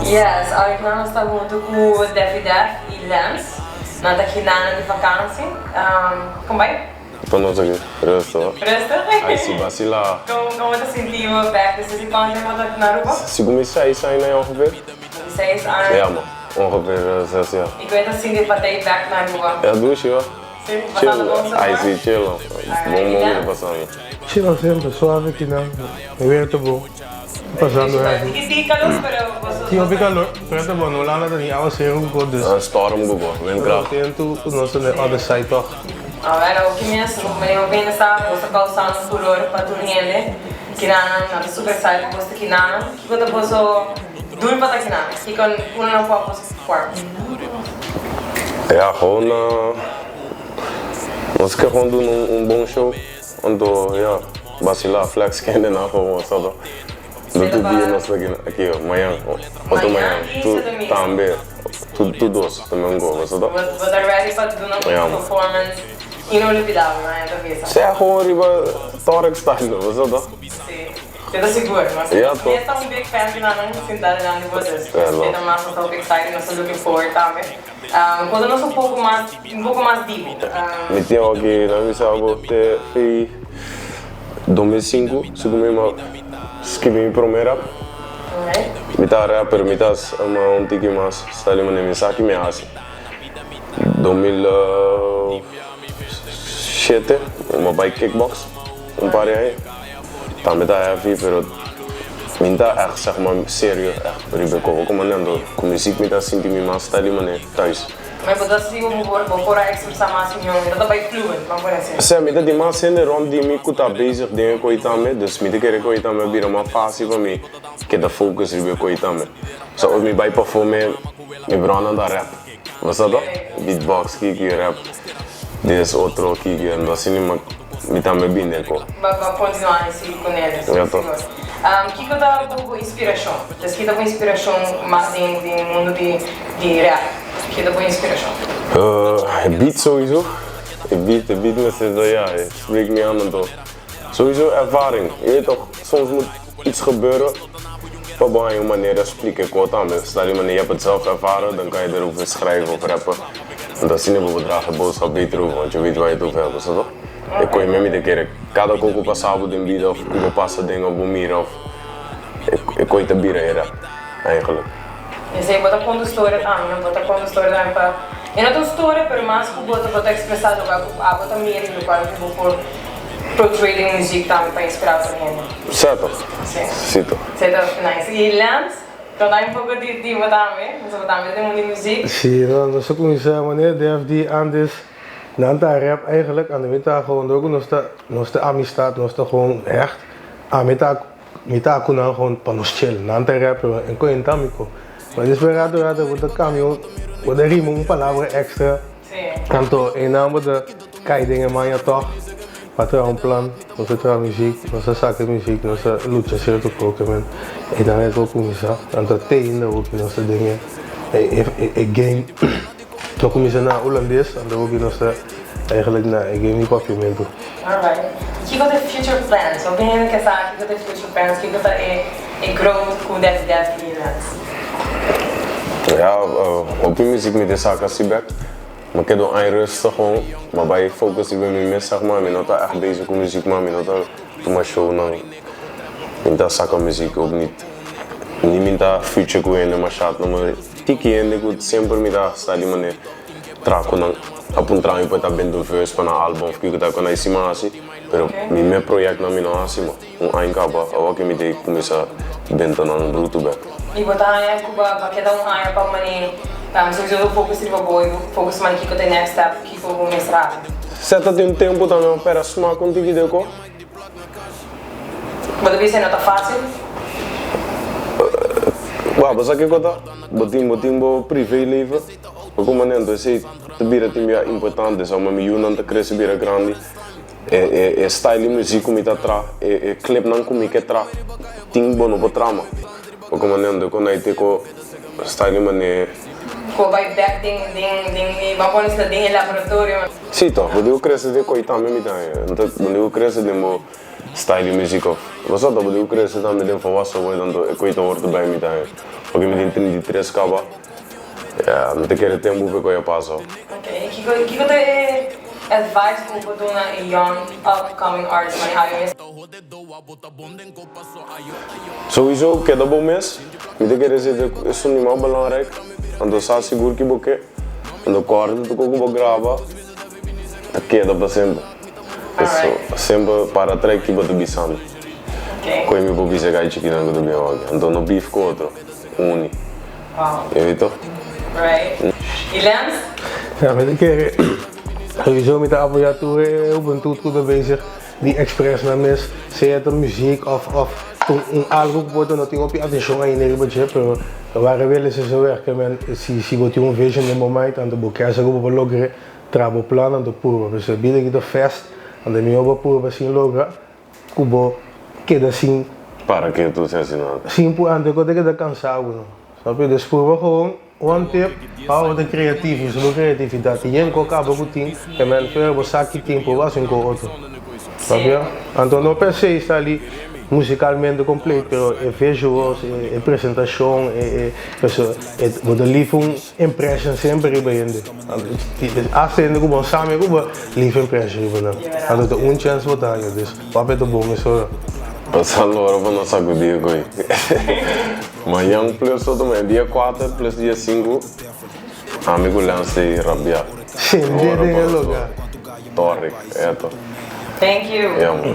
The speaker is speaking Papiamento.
Yes, awe nos ta hunto ku Defi Def i Lens. Nan ta kinana di vakansi. Kon bai? Kon nos aki? Rustig. Rustig? Ai si, basila. Kon bo ta sinti bo bek despues di kuantu tempu bo ta na Aruba? Segun mi 6 aña ongeveer. 6 aña? Ja man, ongeveer 6 jaar. I kon e ta sinti pa ta bek na Aruba? Ja, dushi hoor. Si, pasando bon so Ai far? si, chill. Bon momento pasando. Chill semper, suave aki nan. Weer ta bon. Pasando happy. Tiki calor, pero Tin un calor, pero ta bon. Hulanda ta ni awaceru ku dus. Een storm gubo, windkracht. Contento ku nos na the other side toch. Ah, bueno, aki mes, mi bem sa, bo ta causando furor pa tur hende. Kinanan, nan ta super excited pa bo ta kinanan. Kiko ta boso doel pa ta kinanan? Kiko uno nan por boso perform? Ja, gewoon nos ke gewoon doen un bon show. Anto, ja, basila, flex kende na gewoon, sabe? Do tur dia nos aki, aki, mañan, otro mañan, tu tambe, tu dos, tambe un go, sabe? Bo ta ready pa doen un performance inolvidabel, no? Ta bisa. Sea gewoon riba Torek style, sabe? Si. Bo ta sigur, mas mi ta un big fan di nan sinta dilanti bo, dus mi ta mas so excited, nos ta looking forward tambe. Conta nos un poco mas di bo. Mi tin aki, na mi sabo, te fi 2005, segun mi m'a skirbi mi prome rap. Mi ta rapper, mi ta un tiki mas style manera mi sa ki mi hasi. 2007, mi a bai kickbox un par di aña. Tambe ta heavy, pero mi ta echt, zeg maar, serio, echt riba e como ando ku muziek mi ta sinti mi mas style manera thuis. Maar bo ta sigur bo por a expresa mas mihó, mi ta bai fluent, ban por asina. Si, mi ta di mas hende rond di mi ku ta bezig den e koi tambe, dus mi ta kere koi tambe bira mas fácil pa mi keda focus riba e koi tambe. So, ora mi bai perform, mi bronan ta rap. Bo sa toch? Beatbox, kiki, rap. Des otro kiki, anto asina mi tambe bin den ko. Ba continua asina ku ne. Ja, toch. Kiko ta bo inspirashon? Dus kiko ta bo inspirashon mas den mundo di rap? Kiko ta bo inspirashon? E beat sowieso. E beat me ja, het spreekt me aan en toch. Sowieso ervaring. Je weet toch, soms moet iets gebeuren op een manier expliken. Ik tambe. Stel je manier, je hebt het zelf ervaren, dan kan je erover schrijven of rappen. En dan zie je bijvoorbeeld draag boodschap beter over, want je weet waar je het over hebt, is dat toch? Ik kon je met me keren. Cada coco passava den vida of como passa dingen op mira of ik kon je te bira era eigenlijk. Esey bo ta conta storia tambe, no? Bo ta conta storia tambe pa. E no ta un storia, pero mas cu bo ta expresa loke bo ta mira y loke bo por portray den muziek tambe pa inspira otro hende. Cierto. Si. Si, toch. Cierto, nice. Y Lance, conta un poco di bo tambe, bo tambe den mundo di muziek. Si, no, nos a cuminsa manera DFD antes, nan ta rap eigenlijk, en mi ta gewoon door nos ta amistad, nos ta gewoon echt, ah, mi ta ku nan gewoon pa nos chill, nan ta rap, en ko amigo. Maar despues rato rato bo ta cambio, bo ta rima un palabra extra. Anto, e nan bo ta cai den e maña toch, pa traha un plan, nos a traha muziek, nos a saca muziek, nos a lucha cierto poco, man. E dan e ko cuminsa, anto te ainda ook nos ta den e game. No cuminsa na hulandes, anto ook nos ta eigenlijk na e game di papiamento. Alright. Kiko ta future plans? Wat ben je ke sa kiko ta future plans? Kiko ta e growth ku Def Def Lance? Ja, op die muziek mi ta saka si bek. Mi a keda een rustig gewoon. Maar bai focus riba mi mes, zeg maar. Mi no ta echt bezig ku muziek, maar mi no ta tuma show nan. Mi ta saka muziek ook niet. Ni mi ta future ku hende, maar chat no, maar tiki hende ku semper mi ta sta di manera traha ku nan a puntra mi pa ta bent un verse pa nan album of kiko ta ku nan sima hasi. Pero mi me project nan mi no hasi, man. Un aña kaba, awor ku mi ta kuminsá benta nan bruto bek. I bo ta haña ku ba keda un aña pa mani sowieso focus riba bo i focus mani kiko ta e next step, kiko bo mester hasi. Seta tin un tempu tambe pero smaak un tiki de ko. Bo ta bisa no ta fácil? Ba, bo sa kiko ta? Bo tin bo privé leven. Porque manera esey ta bira tin bia importante, so ma mi yunan ta crece bira grandi. E style di muziek ku mi ta tra, e clip nan ku mi ke tra, tin bo no por trama. Porque manera ku na ko style mane. Ku bai bèk den den den e ban pone esei den e laboratorio. Sí toch, bo diku krese den koi tambe mi ta haña. Anto bo diku krese den bo style di muziek of bo sa toch, bo diku krese tambe den volwassen worden anto e koi ta hoort erbij mi ta haña. Oke mi tin 33 kaba, ya mi ta kere tempu pa e koi a pasa. Ok, i kiko kiko ta e advice ku bo por duna e young upcoming artist manera awe mes? Souiso keda bo mes, mi ta kere si ta esun di mas belangrijk, anto sa sigur ki bo ke, anto kòrda tur ku bo graba ta keda pa semper. So semper para trek ki bo ta bisando. Koe mi por bisa kai chikinan ku ta bin awor, anto no beef ku otro, uni. Je weet toch? Ja, mi ta kere souiso mi ta apoya tur e hubentud ku ta bezig. Di express nan mes, sea ta muziek of of un un algo ku por ta no tin hopi atenshon ainda riba dje, pero ware wele si so werk men si si bo tin un vision den bo mind anto bo kier sa ku bo por logr'e, traha bo plan anto purba pasobra bida aki ta fast anto mihor bo purba sin logra ku bo keda sin Para ke tu sin hasi nada. Sin pu anto ku ta keda kansa bo no, snap je? Dus purba gewoon. One tip, Hou bo ta creativo, usa bo creatividad. Tin yen ko caba cu tin, e men fuera bo sa ki tin por basa un ko otro. Papia? Anto no per se sali musicalmente completo, pero e visuals, e presentacion, e e e bo ta leave un impression semper riba hende. Hasta hende cu bo no sa mi cu bo leave impression riba nan. Anto ta un chance bo ta haña, dus papia ta bon mesora. Pasando ora pa nos sacudi cu ei. Mañan plus otro mañan dia kuater plus dia sinku ami ku Lens ta rabia. Sende den e lugar. Torre, eto. Thank you. Ya man.